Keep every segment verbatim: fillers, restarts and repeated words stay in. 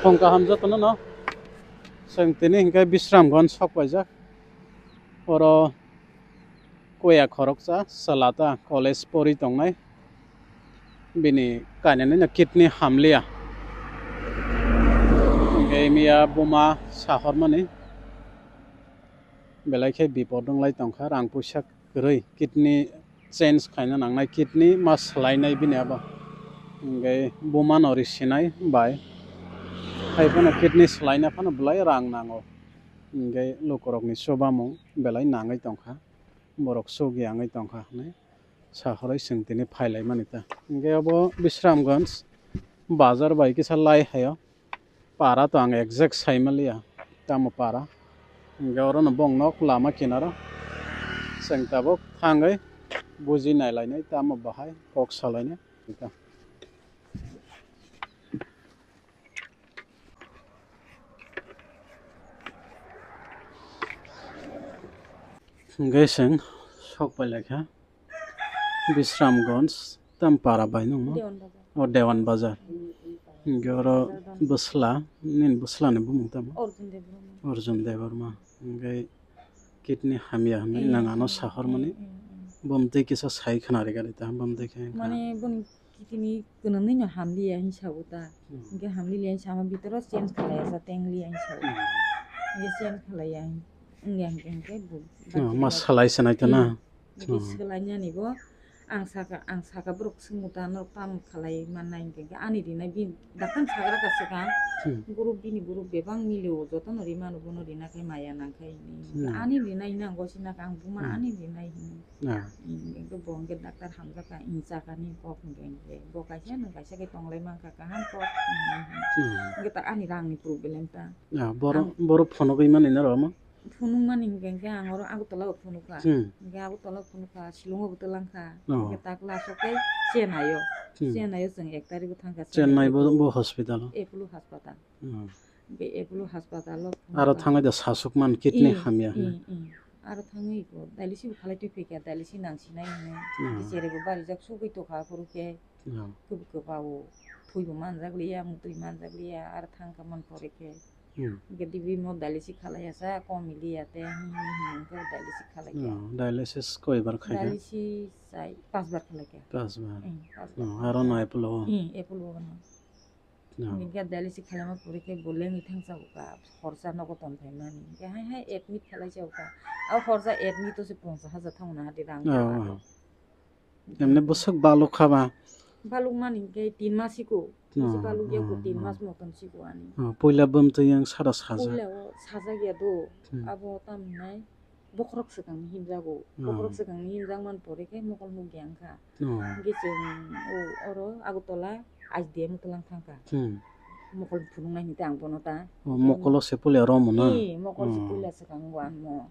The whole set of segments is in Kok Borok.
Phung kaham jotono no. Chwng tini hinkhe Bisramganj sok paijak. Oro koya khoroksa chwla ta college pori tongnai. Bini kainani no kidney hamliya. Hinkhe miya buma sahormani belai khe bipot wnglai tongkha, rang puisa kwrwi kidney change khaina nangnai, kidney ma swlainai bini abo. Hinkhe bumano risinai bai. Hai phano kidney swlaina phano belai rang nango. Hinkhe lukurokni chubamung belai nangwi tongkha. Borok chukya wngwi tongkha hinwi sahorwi chwng tini phailaimani ta. Hinkhe abo Bisramganj bazar bai kisa lai haio. Para to ang exact saimaliya, tamo para. Hinkhe orono bong nok lama kinaro. Chwng tabuk thangwi buji nailainai, tamo bahai kok salainai. Hinkhe chwng sok pailaikha. Bisramganj, tam para bai nung no? Dewan Bazar. O Dewan Bazar. Hinkhe oro bwsla, nini bwsla ni bumung tamo? Arjun Debbarma. Arjun Debbarma. Hinkhe kidney hamya hinwi nang ano sahormani. Bumtwi kisa sai khna rwgani ta, bumtwi khe. Mane boni kidney kwnwi no hamliya hinwi sago ta. Hinkhe hamliya hinwi sama bitoro change khlaiya sa tengliya hinwi sago. Hinkhe change khlaiya hin-, wngya hinkhe hinkhe bo ma salai sanai ta na. Bini swlainani bo ang saka, ang saka borok swngmung ta norok tamo khalai mannai hinkhe, hinkhe ani rinai bini dakhan sagra ka swkang group, bini group bebak milio jotono rimano bono rina khai maya nang khai hinwi. Ani rinai hinwi ang gosina ka ang buma ani rinai hinwi. Hinkhe bo hinkhe daktar hamjak ka, hinwi chakani kok hinkhe, hinkhe bo kaisa nwng kaisa khe tonglai mankha kaham kok hinwi. Hinkhe ta ani rangni problem ta. Borok, borok phunugwi mani norok omo? Phunukmani hinkhe, hinkhe ang oro Agartala o phunukha. Hinkhe Agartala o phunukha, Shillong o bo twlangkha. Hinkhe ta class o tei Chennai o. Chennai o chwng ek tarikh o thangkha. Chennai bo, bo hospital o? Apollo hospital. Hinkhe Apollo hospital o phunukha. Aro thangwi da sasukman kidney hamya hinwi. Aro thangwi ko dialysis bo khalai twi phaikha, dialysis nangsinai hinwi. Cherebo barijak sugwi tongkha aphuru khe. Kwbwi kwbao thwibo manjak liya, mutwi manjak liya, aro thangkha man pore khe. Hinkhe dialysis khalaiya sa, komi liya te, hinkhe dialysis khalai khe. Dialysis koibar khai kha? Dialysis sai, pasbar khalai khe. Pasbar. Aro no Apollo o? Apollo o no. Hinkhe dialysis khalaima pore khe bo lengwi thangsa kha, khorsa nogo tonphaimani. Hinkhe hai hai admit khalai sa kha. Abo khorsa admit o se ponchash hajar thangna hadi rang. Emne bwswk baluk kha ba? Baluk mani hinkhe tin mas siko. Bisi baluk ya ko, tin mas motom siko ani. Puila bumtwi yang sara sajak. Puila o sajak ya do. Abo tam hinai bokhorok swkang ni himjago. Bokhorok swkang ni himjak man pore khe mokol nukya wngkha. Hinkhe chwng o oro Agartala I D M o twlang thangkha. Mokol phunuknai hinwi ang bono ta. Mokolo se puila romo na? Mokol se puila swkang o anmo.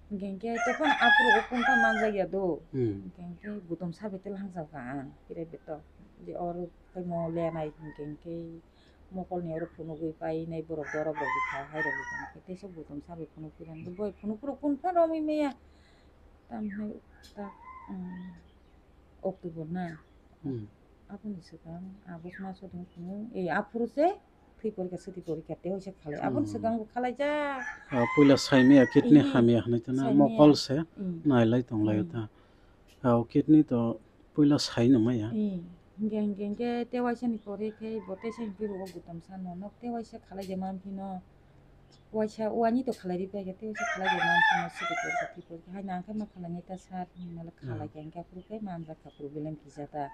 Hinkhe hinkhe tei phano aphuru o phone ta manjak ya do. Hinkhe hinkhe gutom sabai tei langsa kha ang private o. Je oro khe mo lenai hinkhe hinkhe mokol ni oro phunugwi painai borok dorop rok bwkha hai rok bwkha hinkhe teisa gutom sabai phunuk phirang boi phunuk phuru kun phano romwi maya. Tamhinai ta, um, October na. Aboni swkang August maso thung phunuk, eh, aphuru se thwi porikha, swtwi porikha, tei waisa khalai. Aboni swkang bo khalaijak. Ah, puila saimaya kidney hamya hinwi tana mokol se nailai tonglaio ta. Ah, kidney to puila sai nangmaya. Hinkhe, hinkhe, hinkhe tei waisa ni pore khe bo tei se hinkhe rogo gutom sano nok tei waisa khalai de man phino. Waisa wani to khalai ri paikha tei waisa khalai de man phino swtwi porikha, thwi porikha. Hai nang khe ma khalai nai ta sir hinmale khalai kha hinkhe aphuru khe manjak kha problem kisa ta.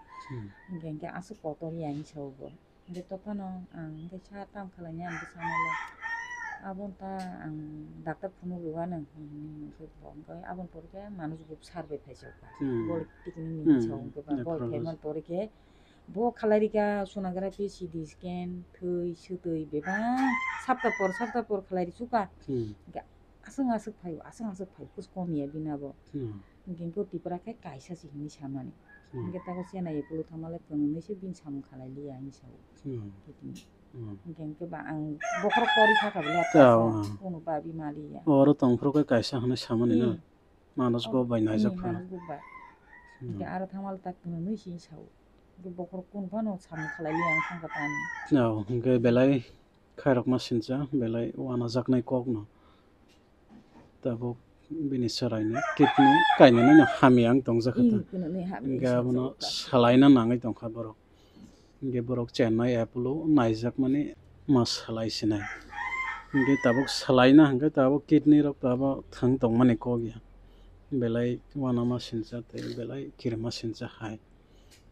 Hinkhe, hinkhe aswk kotor ya hinwi sao bo. Hwnkhe tophano ang hwnkhe sa tamo khlainai ang bwsano le. Abono ta ang doctor phunuk rwgano hinwi hwnkhe bo hwnkhe aboni pore khe manuj group survey phai sa kha. Bol tikni ni sa hwnkhe ba bol phaimani pore khe bo khlai rikha sonography, C T scan, thwi, swtwi bebak sapta por sapta por khlai ri sukha. Hwnkhe aswk aswk phaio, aswk aswk phaio, kuch komiya bini abo. Hwnkhe hwnkhe Tipra khe kaisa se hinwi samani. Hwnkhe tago Chennai Apollo thangmale kwnwi se bini samung khalai liya hinwi sao. Hwnkhe hwnkhe ba ang bokhorok pori kha kha bwle, kunu babi maliya. Oro tongphuru khe kaisa hinwi samani na? Manuj go bai naijak phano. Manuj go bai. Hwnkhe aro thangmale ta kwnwi se hinwi sao. Hwnkhe bokhorok kunu phano samung khalai liya ang thangkha tani. Hwnkhe belai khairokma sincha belai wanajaknai kokno. Tabuk bini chwraini kidney kainwino hamya wng tongjak kha ta. Ih, kunani hamya Hingke wng abono tongjak kha. Salaina nangwi tongkha borok. Hingke borok Chennai Apollo naijakmani ma salai sinai. Hingke tabuk salaina hingke tabuk kidney rok tabuk thwng tongmani kok ya. Belai wanama sincha tei belai kirima sincha hai.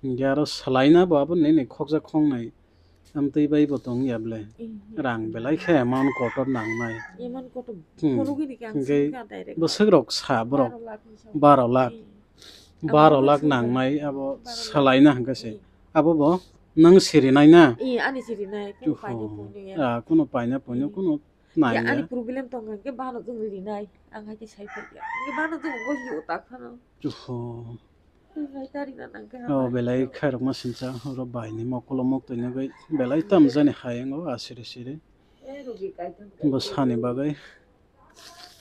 Hingke aro salaina bo abo nini khokjak khongnai. Amtwi bai bo tong ya ble. Ih, ih. Rang belai khe amount kotor nangnai. Amount kotor Hmm. phunugwi ni khe ang Hingke simi kha direct. Bwswk rok sa borok Baro lakh ni sa. Baro lakh. Ih. Baro Abo lakh bwswk nangnai abo baro lakh. Salaina hingke se. Ih. Abo bo nang sirinai na? Ih, ani sirinai. Kuno Tuho. Paina puino ya. Ah, kuno paina puino, Ih. Kuno Ya, nai ani ya. Problem tong hingke bano jong rinai. Ang hai khe sai phai ya. Hingke bano jong bo hi utak phano. Tuho. Belai Oh, belai khairokma sincha, oro baini mokolo mok twi nugwi belai tamjani hai wngo asiri siri. Bo sani bagwi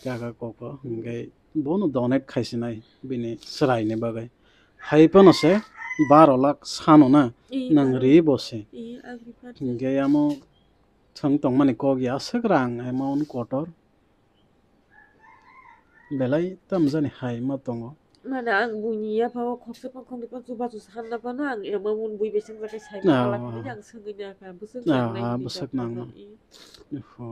kaka koko hingke bono donate khaisinai bini chwraini bagwi. Hai phano se baro lakh sano na Ih, nang baro. Ri bo se. Ih, ang ri phat. Hingke amo thwng tongmani kok ya aswk rang amount kotor. Belai tamjani hai ma tongo. Mane ang buini yapha o khoksa phang khoknwi phang chubachu sanna phano ang ema mun bui bai swngjak khe sai Ah, phalak ah. Hinwi ang swngwi nai kha, bwswk Ah, nangnai ah, hinwi bwswk kha nangno. Phano, i. Oho.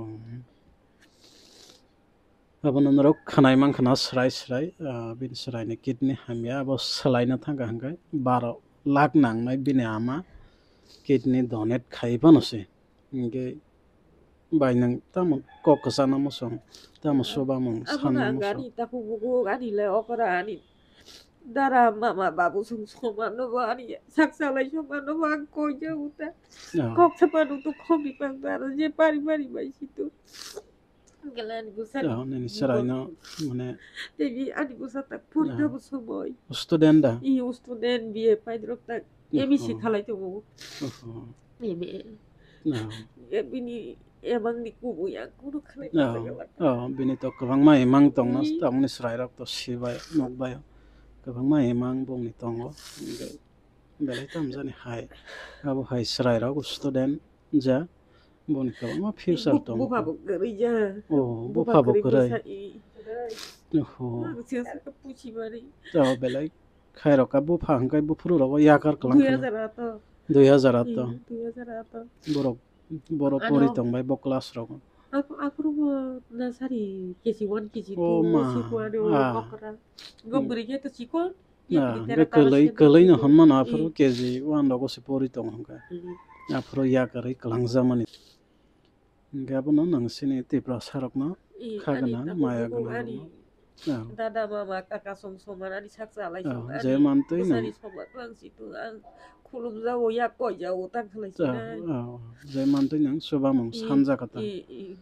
Abono norok khwnai mankha na srai srai, ah, bini sraini kidney hamya, abo swlaina thangkha hwnkhe baro lakh nangnai bini ama kidney donate khai phano se. Hingke bai nwng tamo kok kwchana muchung, tamo chuba mung, Abono sana ang muchung. Ani takhuk bukhuk ani le okora ani dara mama babu song somano bo ani sak salai somano bo ang koi jago ta. Ah. Kok saphano to khogwi pang ta aro je pari pari bai si to. Hingke le ani bwsa Ah, nini chwraino mane Tebi ani bwsa ta purina Ah. Bo somoi. Student da? I student B A paidrok ta Oho. M E C khalai tongo. Oho. M A. Ah. Bini emang ni kubui ang kuno khalai Ah, tongo. Ah, bini to kwbangma emang tongno, Hmm. Tongni chwrairok to sibai, nukbai. Kwbangma emang bongni tongo. Hingke belai tamjani hai. Abo hai chwrairok student ja. Boni kwbangma future Bu-, tongo. Bupha bo kwrwi ja. Oh, bupha bupha bo kwrwi kwrwi. Bwsa i. Oho. Ang se sa ka puchi bari. Oh, belai. Khairok ka bupha hwnkhe buphuru rogo yakar kwlang Dui khwna. Hajar ato. Dui hajar ato. Hmm, dui hajar ato. Borok, borok Ano. Pori tongbai bo class rogo. Ap-, aphuru bo nasari K G one, K G two, Oh, ma. Si kuani Ah. Okra. Go Hmm. Bwrwi khe to chikon. Ah, Tera be kwlwi, tara kwlwi no se hwnmano aphuru Hmm. K G one rogo se pori tongo hwnkhe. Hmm. Aphuru yakarwi kwlangjakmani. Hingke abono nang sini Tiprasa rokno I, khagana, ani takhuk maya bukhuk gana ani rokno. Ah. Dada mama kaka song soman ani sak chalai Ah, song ani je mantwi bwsani nang. Soman bang si tu ang khulum jago yak koi jago tang khalai Ah, sinai. Ah, je mantwi nang subamung I, sanja kata. I, i.